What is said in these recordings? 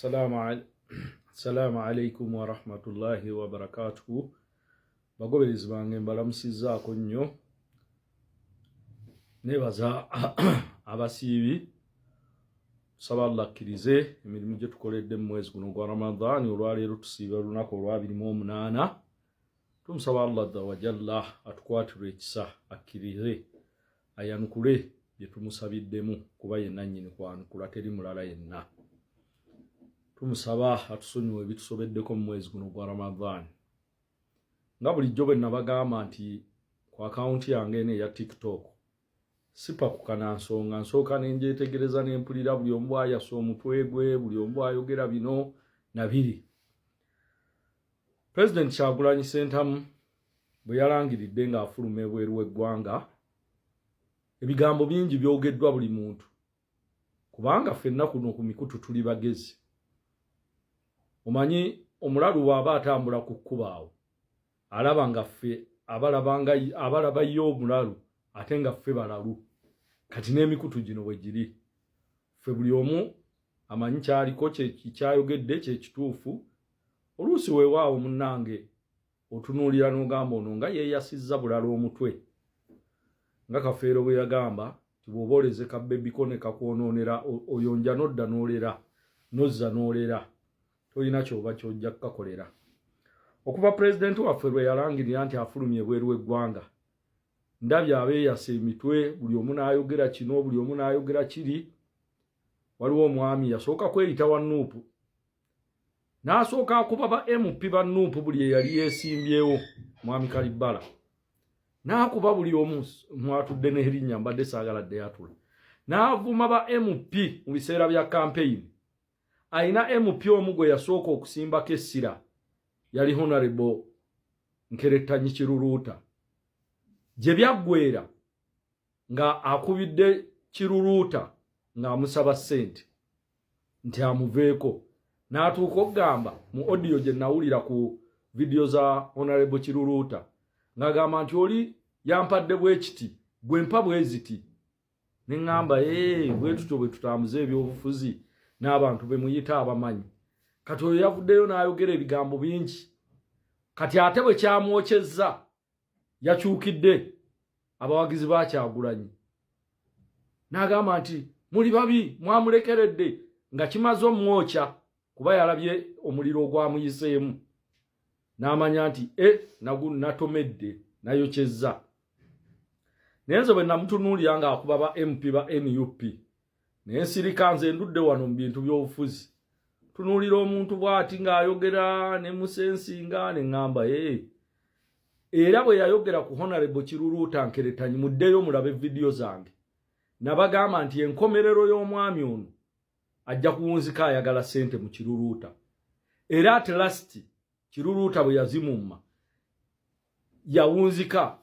Assalamu alaikum warahmatullahi wabarakatuhu. Bagoberezi bange, mbalamusizzaako nnyo. Nebaza abasiibi, tusaba Allah akkirize emirimu gye tukoledde mu mwezi guno gwa Ramadhaani. Olwaleero tusiiba olunaku olwa 28. Tumusaba Allah azza wajalla atukwatirwe ekisa, akkirize, ayanukule bye tumusabiddemu, kuba yenna nnyini kwanukula, teri mulala yenna. Tumusaba atusonyiwe ebitusobeddeko mu mwezi guno gwa Ramadhan. Nga bulijjo bwe nabagamba nti ku akawunti yange eno eya TikTok sipakukana nsonga, nsooka nenjetegereza, nempulira buli omu bwayasa omutwe gwe, buli omu bwayogera bino nabiri. Pulezidenti Kyagulanyi Sentamu bwe yalangiridde ng'afuluma ebweru w'eggwanga, ebigambo bingi byogeddwa buli muntu, kubanga ffenna kuno ku mikutu tuli bagezi. Omanyi omulalu bw'aba atambula ku kkubo awo alaba nga ffe abalaba ye omulalu, ate nga ffe balalu. Kati n'emikutu gino bwe giri, ffe buli omu amanyi kyaliko, kyayogedde kyekituufu. Oluusi weewaawo munnange otunuulira n'ogamba ono nga yeeyasizza bulala omutwe, nga Kafeero bwe yagamba ti bw'oba oleze ka bebiko ne kakwonoonera, oyonja n'odda n'olera, n'ozza n'olera, tolina kyoba kyojja kukakolera. Okuva pulezidenti waffe lwe yalangirira nti afulumye ebweru w'eggwanga, ndabye abeeyasa emitwe, buli omu n'ayogera kino, buli omu n'ayogera kiri. Waliwo omwami yasooka kweyita wa NUP, n'asooka akuba ba MP ba NUP buli eyali yeesimbyewo, mwami Kalibbala, n'akuba buli omu mwatudde n'erinnya mbadde saagala ddeyatula, n'avuma ba MP mu biseera bya kampeyini. Ayina MP omu gwe yasooka okusimbako essira, yali Honorable Nkerettanyi Kiruluuta. Gye byaggwera nga akubidde Kiruluuta ng'amusaba ssente nti amuveeko, n'atuuka okugamba mu audio gye nawulira ku vidiyo za Honorable Kiruluuta ng'agamba nti oli yampadde bwe kiti, gwe mpa bwe ziti. Ne ŋŋamba, ee, bwe tutyo bwe tutambuza ebyobufuzi n'abantu be muyita abamanyi. Kati oyo yavuddeyo n'ayogera ebigambo bingi. Kati ate bwe kyamwokyezza, yakyukidde abawagizi ba Kyagulanyi n'agamba nti muli babi, mwamulekeredde, nga kimaze omwokya, kuba yalabye omuliro ogwamuyiseemu n'amanya nti e nagu natomedde, nayokyezza. Naye nze bwe namutunuulira ng'akuba ba MP ba NUP, naye nsirika. Nze ndudde wano mu bintu by'obufuzi, tunuulira omuntu bw'ati ng'ayogera ne musensinga, ne ŋŋamba ee. Era bwe yayogera ku Honorable Kiruluuta Nkeretanyi, muddeyo mulabe vidiyo zange, nabagamba nti enkomerero y'omwami ono ajja kuwunzika ayagala ssente mu Kiruluuta. Era at last Kiruluuta bwe yazimumma yawunzika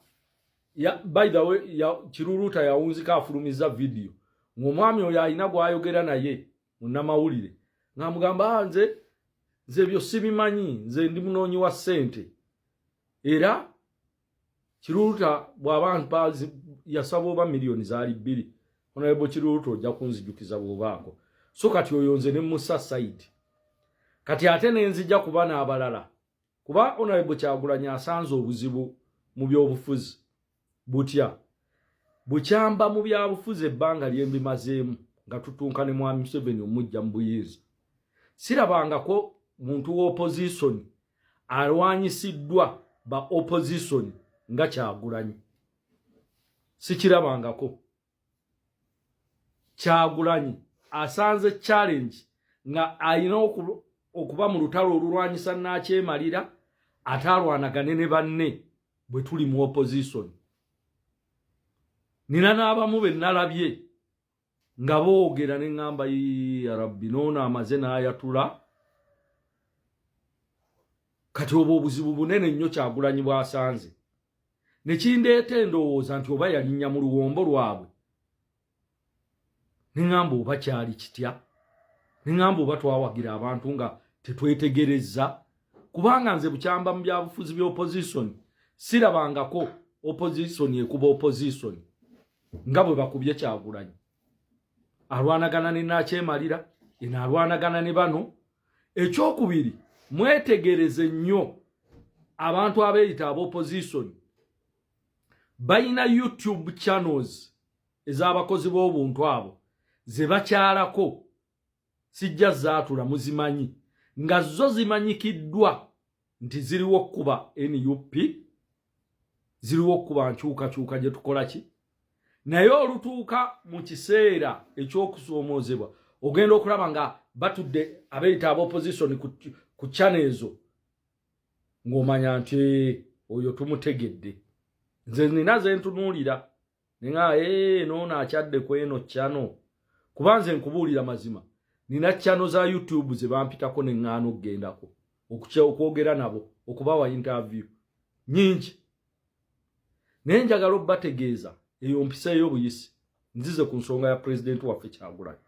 ya, by the way ya, Kiruluuta yawunzika afulumiza vidiyo ng'omwami oyo alina gw'ayogera naye munnamawulire ng'amugamba, ah, nze ebyo sibimanyi, nze ndi munoonyi wa ssente. Era Kiruluuta bw'aba mpa yasaba oba miliyoni zaali 2. Honorable Kiruluuta, ojja kunzijukiza bw'obaako. So kati oyo nze ne musa side. Kati ate nenzija kuba n'abalala, kuba Honorable Kyagulanyi asanze obuzibu mu byobufuzi. Butya bukyamba mu byabufuzi? Ebbanga lyembimazeemu nga tutunka ne mwami Museveni omujja mu buyinza, sirabangako muntu wa opposition alwanyisiddwa ba opposition nga Kyagulanyi. Sikirabangako. Kyagulanyi asanze challenge nga alina okuba mu lutalo olulwanyisa nakyemalira, ate alwanagane ne banne bwe tuli mu opposition. Nina n'abamu be nalabye nga boogera ne ŋŋamba, ya Rabbi, noono amaze n'ayatula. Kati obwo obuzibu bunene nnyo Kyagulanyi bw'asanze, ne kindeeta endowooza nti oba yalinnya mu luwombo lwabwe. Ne ŋŋamba oba kyali kitya, ne ŋŋamba oba twawagira abantu nga tetwetegerezza, kubanga nze bukyamba mu byabufuzi bya opposition sirabangako opposition ekuba opposition nga bwe bakubye Kyagulanyi. Alwanagana ne nakyemalira, eno alwanagana ne bano. Ekyokubiri, mwetegereze nnyo abantu abeeyita ab'opposition, balina YouTube channels ez'abakozi b'obuntu abo ze bakyalako, sijja zaatula, muzimanyi, nga zo zimanyikiddwa nti ziriwo okukuba NUP, ziriwo okukuba nkyukakyuka gye tukola ki. Naye olutuuka mu kiseera eky'okusoomoozebwa, ogenda okulaba nga batudde abeeyita ab'opposition ku channel ezo, ng'omanya nti oyo tumutegedde. Nze nina ze ntunuulira nenga noono akyadde ku eno channel, kuba nze nkubuulira mazima, nina channel za YouTube ze bampitako neŋŋaana okugendako okwogera nabo, okubawa interview nyingi, naye njagala obbategeeza eyo mpisa ey'obuyisi. Nzize ku nsonga ya pulezidenti waffe Kyagulanyi.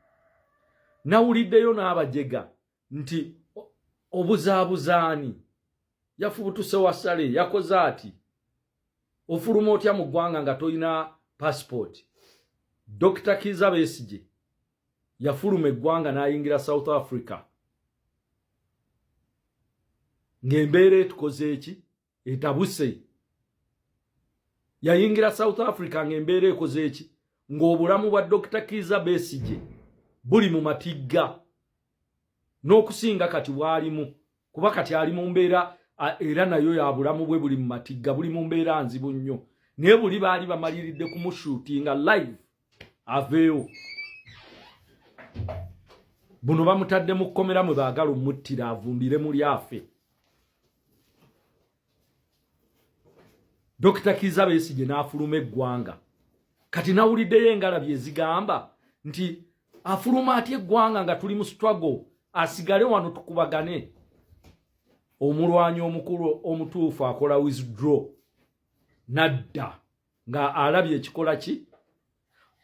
Nawuliddeyo n'abajega nti obuzaabuzaani yafubutuse wasale, yakoze ati, ofuluma otya mu ggwanga nga tolina passport? Dr Kiza Besigye yafuluma eggwanga n'ayingira South Africa ng'embeera etukoze eki etabuse. Yayingira South Africa ng'embeera ekoze eki, ng'obulamu bwa Dr Kiza Besigye buli mu matigga n'okusinga kati bwalimu, kuba kati ali mu mbeera era nayo ya bulamu bwe buli mu matigga, buli mu mbeera nzibu nnyo, naye buli baali bamaliridde kumushootinga live aveewo. Buno bamutadde mu kkomera mwe baagala omuttira, avundire mu lyafe. Dr Kiza Besigye n'afuluma eggwanga. Kati nawuliddeyo engalabi ezigamba nti afuluma atya eggwanga nga tuli mu struggle, asigale wano tukubagane. Omulwanyi omukulu omutuufu akola withdraw nadda nga alabye ekikola ki.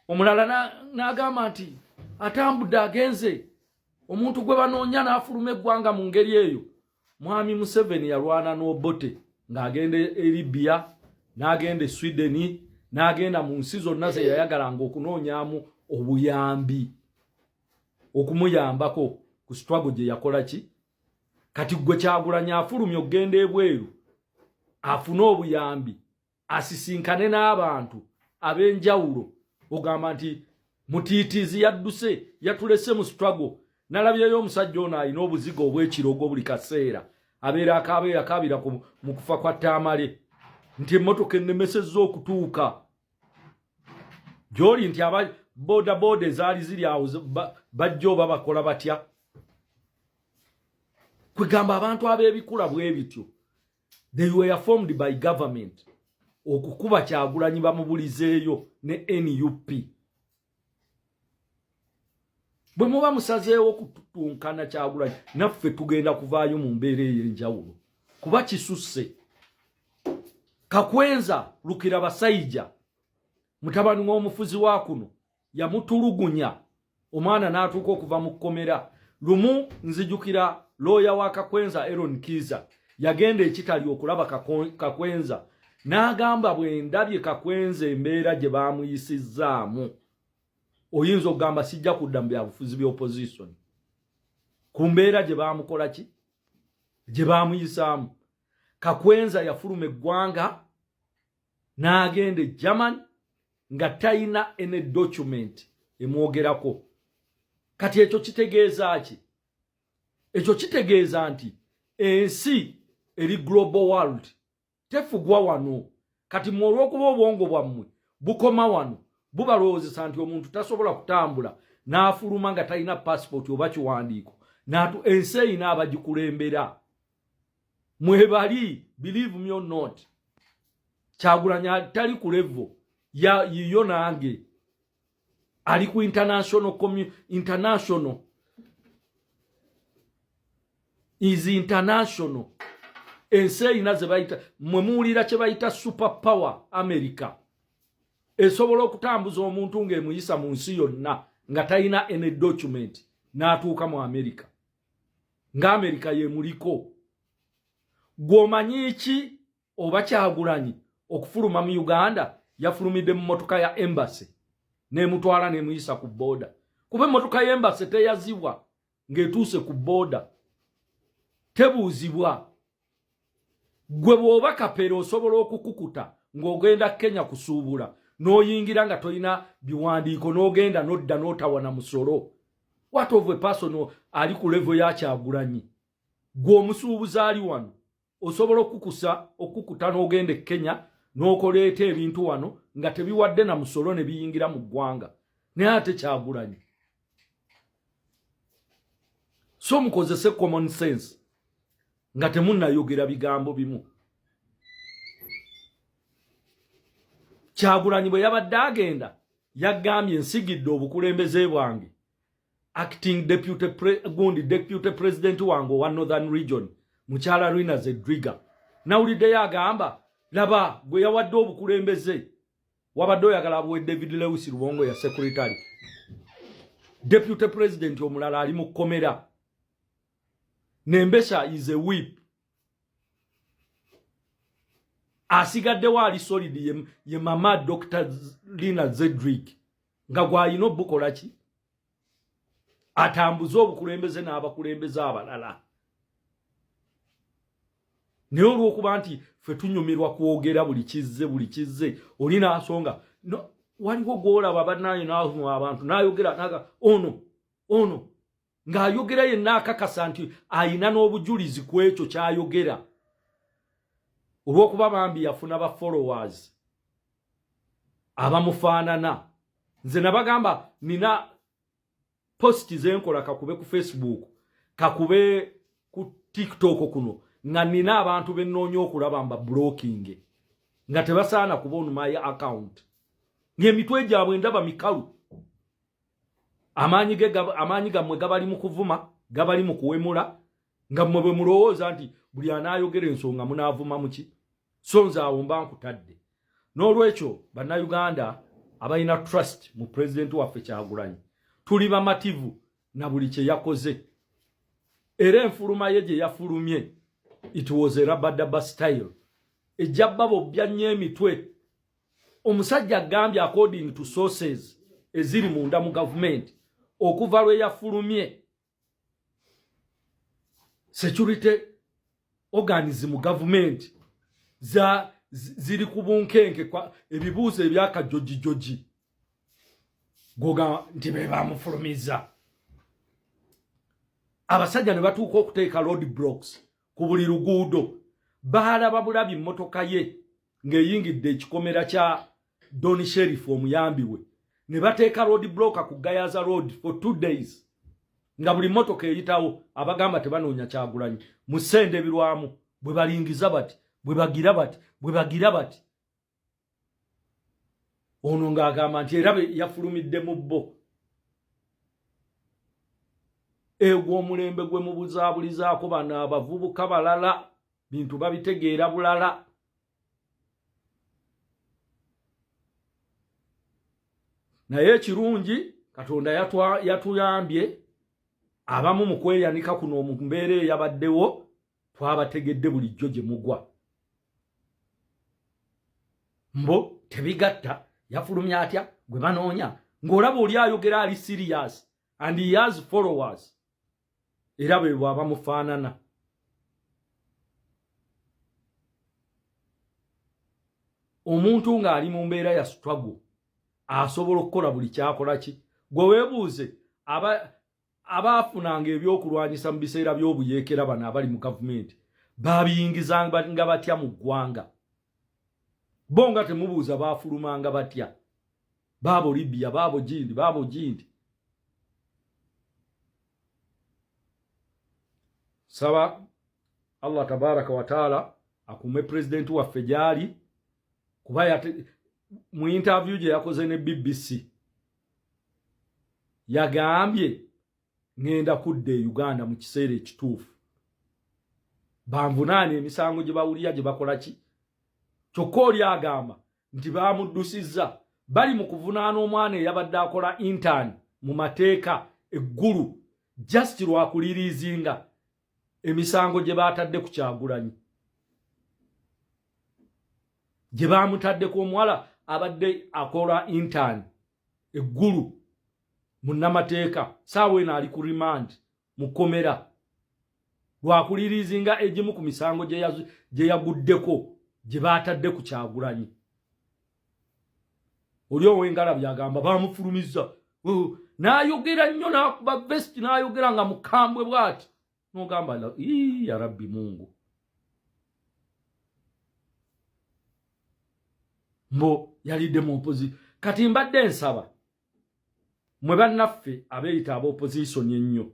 Omulala n'agamba nti atambudde agenze, omuntu gwe banoonya n'afuluma eggwanga mu ngeri eyo. Mwami Museveni yalwana n'Obote ng'agenda e Libya, n'agenda e Sweden, n'agenda mu nsi zonna ze yayagalanga okunoonyaamu obuyambi okumuyambako ku struggle gye yakola ki. Kati gwe Kyagulanyi afulumya okugenda ebweru afune obuyambi, asisinkane n'abantu ab'enjawulo, ogamba nti mutiitiizi, yadduse, yatulese mu struggle. Nalabyeyo omusajja ono alina obuzigo obw'ekirogo, buli kaseera abeera akaaba, yakaabira mu kufa kwa Taamale nti emmotoka ennemesezza okutuuka gy'oli, nti aba boda boda ezaali ziri awo bajja oba bakola batya. Kwegamba abantu ab'ebikula bwe bityo, they were formed by government okukuba Kyagulanyi bamubulizeeyo ne NUP. Bwe muba musazeewo kututunkana Kyagulanyi, naffe tugenda kuvaayo mu mbeera ey'enjawulo, kuba kisusse. Kakwenza Lukira Basayija, mutabani w'omufuzi wa kuno, yamutulugunya omwana n'atuuka okuva mu kkomera. Lumu nzijukira looya wa Kakwenza, Eron Kiiza, yagenda ekitali okulaba Kakwenza, n'agamba, "Bwe ndabye Kakwenza, embeera gye baamuyisizzaamu, oyinza okugamba sijja kudda mu byabufuzi bya opposition, ku mbeera gye baamukola ki, gye baamuyisaamu." Kakwenza yafuluma eggwanga n'agenda e German nga talina ene document emwogerako. Kati ekyo kitegeeza ki? Ekyo kitegeeza nti ensi eri global world, tefugwa wano. Kati mwe olw'okuba obwongo bwammwe bukoma wano, bubalowoozesa nti omuntu tasobola kutambula n'afuluma nga talina passport oba kiwandiiko. Natu ensi eyina abagikulembera mwebali, believe me or not. Kyagulanyi tali ku level ya yiyo nange, ali ku international, international is international. Ensi erina ze bayita, mwe muwulira kye bayita super power America, esobola okutambuza omuntu ng'emuyisa mu nsi yonna nga talina any document n'atuuka mu America, nga America yemuliko. Gw'omanyi ki oba Kyagulanyi okufuluma mu Uganda yafulumidde mu motoka ya embassy n'emutwala n'emuyisa ku border? Kuba emmotoka y'embassy teyazibwa ng'etuuse ku border. Tebuuzibwa. Gwe bw'oba kapere osobola okukukuta ng'ogenda Kenya kusuubula n'oyingira nga tolina biwandiiko n'ogenda n'odda n'otawana musolo. What of a person ali ku level ya Kyagulanyi? Gwe omusuubuzi ali wano osobola okukusa okukuta n'ogenda e Kenya n'okoleeta ebintu wano nga tebiwadde na musolo ne biyingira mu ggwanga, naye ate Kyagulanyi. So mukozese common sense nga temunnayogera bigambo bimu. Kyagulanyi bwe yabadde agenda yagambye nsigidde obukulembeze bwange acting deputy gundi deputy president wange owa Northern Region mukyala Rina Zedriga. Nawuliddeyo agamba laba gwe yawadde obukulembeze, wabadde oyagala abuwe David Lewis Rubongo ya secretary. Deputy president omulala ali mu kkomera. Nembesha is a whip. Asigaddewo ali solid ye mama Dr. Lina Zedrick nga gw'alina obukola ki atambuze obukulembeze n'abakulembeze abalala. Naye olw'okuba nti ffe tunyumirwa kwogera buli kizze buli kizze oli n'asonga no, waliwo gw'olaba bannaayo n'avuma abantu n'ayogera naga ono ono ng'ayogera yenna akakasa nti ayina n'obujulizi ku ekyo ky'ayogera olw'okuba bambi yafuna ba followers abamufaanana. Nze nabagamba nina post zenkola kakube ku Facebook kakube ku TikTok kuno nga nina abantu bennoonya okulaba mba blocking nga tebasaana kuba on my account, ng'emitwe gyabwe ndaba mikalu. Amaanyi gammwe gabali mu kuvuma, gabali mu kuwemula, nga mmwe bwe mulowooza nti buli anaayogera ensonga munaavuma muki. So nze awo mba nkutadde. N'olwekyo bannayuganda abalina trust mu pulezidenti waffe Kyagulanyi, tuli bamativu na buli kye yakoze, era enfuluma ye gye yafulumye it was a rabadaba style ejja babobbya nnyo emitwe. Omusajja agambye according to sources eziri munda mu gavumenti, okuva lwe yafulumye security organs mu gavumenti za ziri ku bunkenke, ebibuuzo ebyakajojijoji goga nti be bamufulumiza. Abasajja ne batuuka okuteeka road blocks ku buli luguudo. Baalaba bulabi mmotoka ye ng'eyingidde ekikomera kya Don Sheriff omuyambi we, ne bateeka road block ku Gayaza Road for 2 days nga buli mmotoka eyitawo abagamba tebanoonya Kyagulanyi mu ssente ebirwamu bwe balingiza bati bwe bagira bati bwe bagira bati. Ono ng'agamba nti era yafulumidde mu bo. Egwo omulembe gwe mubuzaabulizaako bano abavubuka balala bintu babitegeera bulala. Naye ekirungi Katonda yatuyambye abamu mu kweyanika kuno mu mbeera eyabaddewo twabategedde bulijjo gye mugwa mbo tebigatta. Yafulumya atya gwe banoonya ng'olaba oli ayogera ali serious and he has followers, era bwe bwaba mufaanana. Omuntu ng'ali mu mbeera ya struggle asobola okukola buli kyakola ki. Gwe weebuuze abaafunanga ebyokulwanyisa mu biseera by'obuyeekera, bano abali mu gavumenti babiyingizanga batya mu ggwanga? Bo nga temubuuza baafulumanga batya? Baabo Libya, baabo gindi, baabo gindi. Saba Allah tabaraka wataala akuume pulezidenti waffe gy'ali, kuba mu interview gye yakoze ne BBC yagambye ŋŋenda kudda e Uganda mu kiseera ekituufu banvunaana emisango gye bawulira gye bakola ki. Kyokka oli agamba nti bamuddusizza bali mu kuvunaana omwana eyabadde akola intern mu mateeka eggulu just lwakuliriizinga emisango gye baatadde ku Kyagulanyi gye baamutaddeko omuwala abadde akola intern eggulu munnamateeka. Saawa eno ali ku remand mu kkomera. Lwakulirizinga egimu ku misango gye yaguddeko gye baatadde ku Kyagulanyi. Oli ow'engalabi agamba bamufulumizza, oh, n'ayogera nnyo n'akuba vesti n'ayogera nga mukambwe bw'ati, n'ogamba ya Rabbi Mungu. Mbo yalidde mu opozi. Kati mbadde nsaba mwe bannaffe abeeyita aba opozisoni ennyo,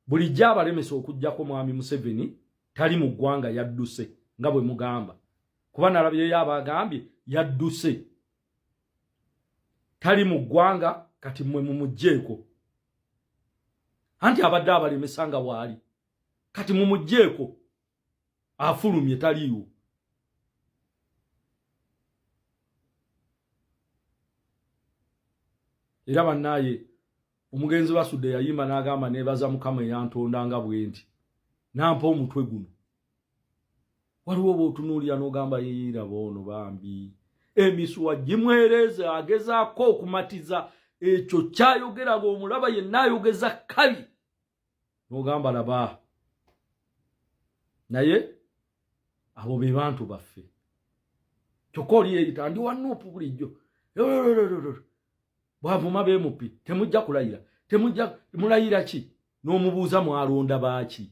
bulijjo abalemesa okuggyako Mwami Museveni tali mu ggwanga, yadduse nga bwe mugamba, kuba nalabyeyo abagambye yadduse tali mu ggwanga. Kati mmwe mumuggyeeko, anti abadde abalemesa nga waali. Kati mumuggyeeko, afulumye, taliiwo. Era bannaaye, omugenzi Basudde yayimba n'agamba, neebaza Mukama eyantonda nga bwe nti, nampa omutwe guno. Waliwo bw'otunuulira n'ogamba, yeeraba ono bambi emisuwa gimwereeze, agezaako okumatiza ekyo kyayogera. Bw'omulaba yenna ayogeza kabi, n'ogamba laba. Naye abo be bantu baffe. Kyokka oli yeeyita ndi wa Nuupu bulijjo, bwavuma bemupi, temujja kulayira, temujja mulayira ki? N'omubuuza mwalonda baaki?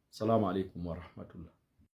Salaamu alaikum warahmatullah.